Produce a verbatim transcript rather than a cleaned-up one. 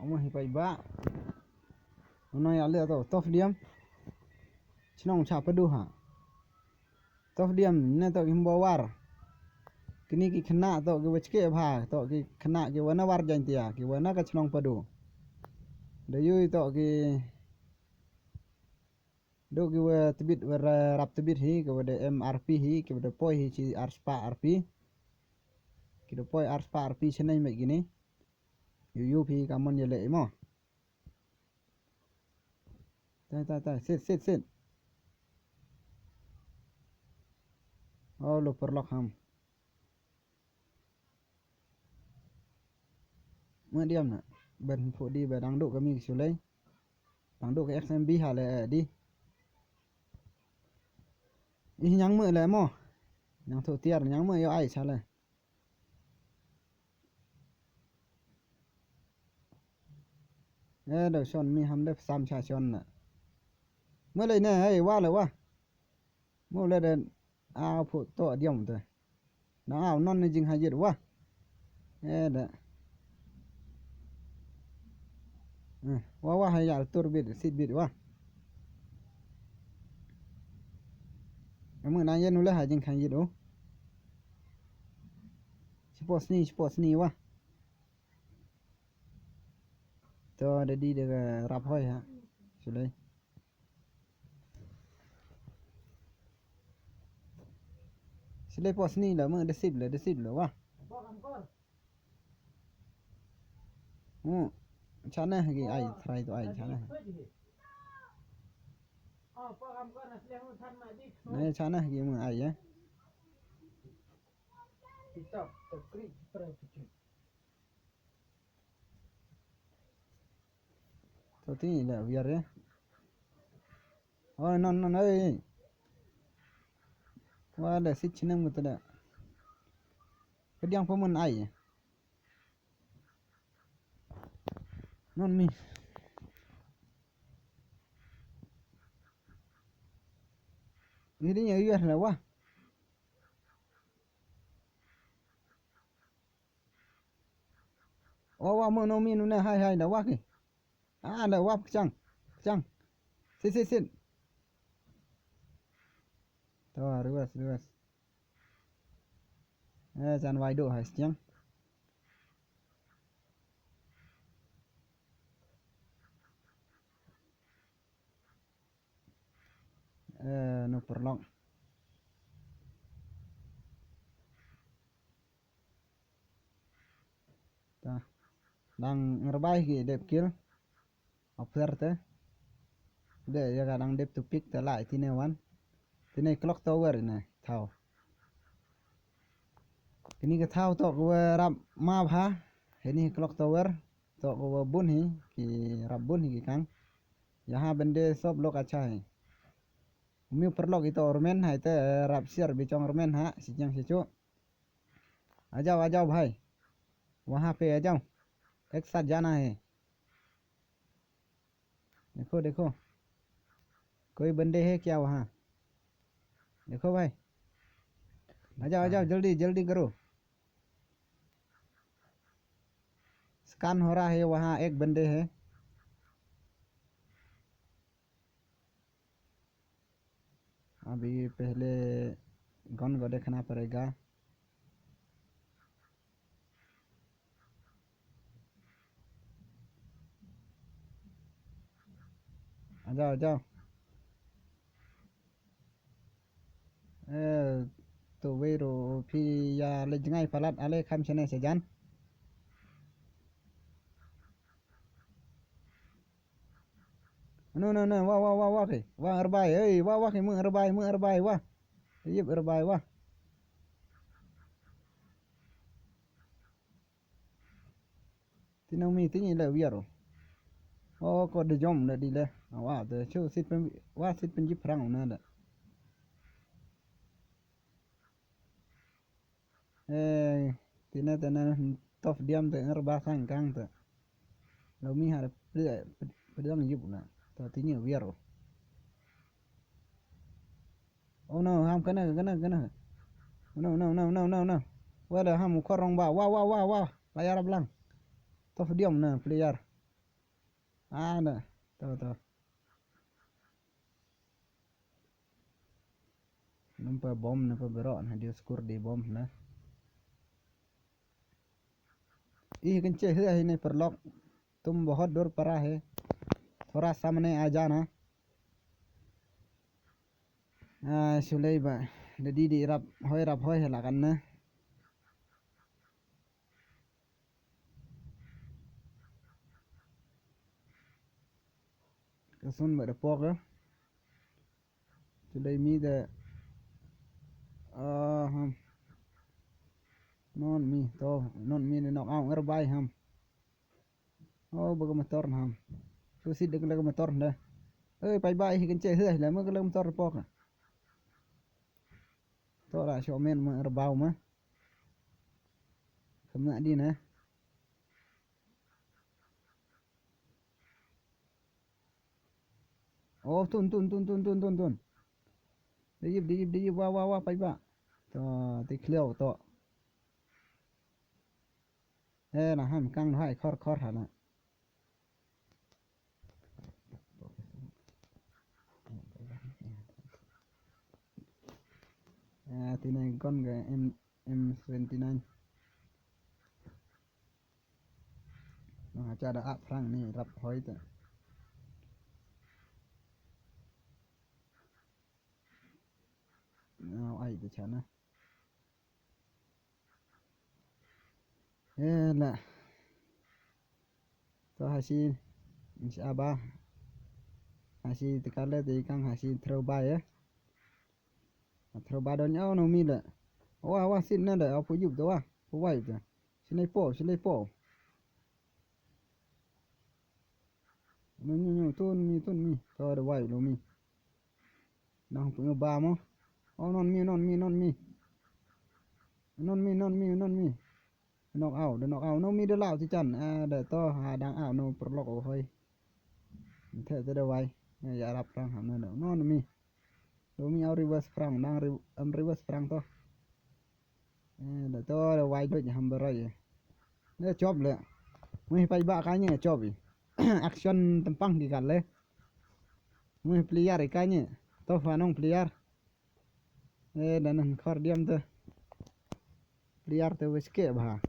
Amo hi paidbah. Uno ïa le to, tof diam. Chnong cha padu ha. Tof diam ne to kim bawar. Kini ki khna to ki wachke bha, to ki khna ki wana war Jaintia, ki wana ka chnong padu. Da yui to ki do ki wa tbit wa ra-, rap tbit hi, ki wa da M R P hi, ki wa da poi hi chi arspah R P. Ki da poi arspah R P chnai mai gini. Yu yu phi ka mon ïa le imo. Tai, tai, tai, sit, sit, sit. Oh, lo perlok ham. Medium na. Ben phu di ba dang duk kami sulai. Dang duk ke X M B ha le, eh, di. Ih, nyang me le mo. Nyang thu tiar, nyang me yo ai cha le. Eh, da shon mi ham de sam cha shon na. Mo le ne, hey, wa le wa. Mo le de, a phu to diam te. Na au non ne jing hajit wa. Eh, da. Eh, wa wa ha ya tur bit, sit bit wa. Amo na yen ule ha jing hajit o. Sipo sni, sipo sni wa. To da di da rap hoi ha. Sulai. Sulai po sni la, mo da sip la, da sip la wa. Hmm. Chana gi ai, try to ai, chana. Ne, chana gi mo ai, eh. To ti la wiar ya. Oh, non, non, eh. Wa da sit chinem ko da. Pediang pemen ai. Non mi. Ni dia wiar la wa. Wa, wa, mo no mi no na hai, hai, da wa ki. Ah, da wa kchang, kchang. Sit, sit, sit. To, reverse, reverse. Eh, chan wai do hai siang. Eh, no perlok. Ta. Dang ngerbai ki dep kil. Offer te. De ya ka dang dep tupik te lai tine wan. Tine clock tower ne thaw. Kini ka thaw to ko rap ma bha. Hini clock tower to ko bun hi ki rap bun hi ki kang. Yaha bende sob lok acha hi. Umi perlok ito ormen hai te rap siar bichong ormen ha sichang sichu. आ जाओ, आ जाओ भाई, वहाँ पे आ जाओ, एक साथ जाना है। देखो, देखो, कोई बंदे है क्या वहाँ? देखो भाई, आ जाओ, आ जाओ, जल्दी, जल्दी करो। स्कैन हो रहा है, वहाँ एक बंदे है। अभी पहले गन को देखना पड़ेगा। आ जाओ, आ जाओ। Eh, to wei ruh phi ïa leit jngai palat, ale kham shane shajan. No, no, no, wa, wa, wa, wa, ki. Wa, ngerbai, ei, wa, wa, ki, mut ngerbai, mut ngerbai, wa. Yip ngerbai, wa. Ti nang mi, ti ngi la wiar. O, ko de jom la di le. Wa, de chu sit pen, wa, sit pen jip rang na de. Eh, tina tana tof diam te ngerba sang kang te. Lo mi har pdang yup na. To ti ngi wiar. Oh no, ham kana, kana, kana. No, no, no, no, no, no. Wala ham korong ba. Wa, wa, wa, wa. Layar blang. Tof diam na player. Ah, na. To, to. Nampa bom, nampa berok, na dia skur di bom, na. Ih, kan che hai ne paralok. Tum bahut dur para hai. Thora samne aja na. Ah, sulei ba. Dadi di rap hoi, rap hoi hai la kan na. Ka sun ba da pok, eh. Today mi da, ah, ham. Non mi, to, non mi ne nok aung er bai ham. Oh, ba ka motor na ham. Su sit da ka la ka motor da. Eh, pai bai hi kan che heh la, ma ka la ka motor pok. To la sho men ma er bau ma. Kam na di na. Oh, tun, tun, tun, tun, tun, tun, tun. Dejip, dejip, dejip, wa, wa, wa, pai ba. To, ti khleo, to. Eh, na ham, kang hai, khor, khor, ha, na. Eh, ti nai kon ga M, M seventy nine. Nang hacha da ap phrang ni rap hoi te. Nau ai te chana. Eh, la. To hasi, insya Allah. Hasi te kale te kang hasi throw by, eh. Throw by don yau no mi le. Wa, wa, sin na le, au pu yup te wa. Pu wa yup te. Sinai po, sinai po. No, no, no, tun mi, tun mi. To da wai lo mi. Nang pu ba mo. Oh, non mi, non mi, non mi. Non mi, non mi, non mi. Nok au, da nok au. No mi da lau ti chan. Ah, da to ha dang au no paralok o hoi. Te te da wai. Ya, ya rap rang ham no, no, non mi. Lo mi au reverse phrang, dang re-, am reverse phrang to. Eh, da to da wai doj ham barai, eh. Da chop le. Mui pai ba ka nye chop i. Action tempang ki kale. Mui player i ka nye. To fa nong player. Eh, da nan khor diam te. Player te wes ke ba.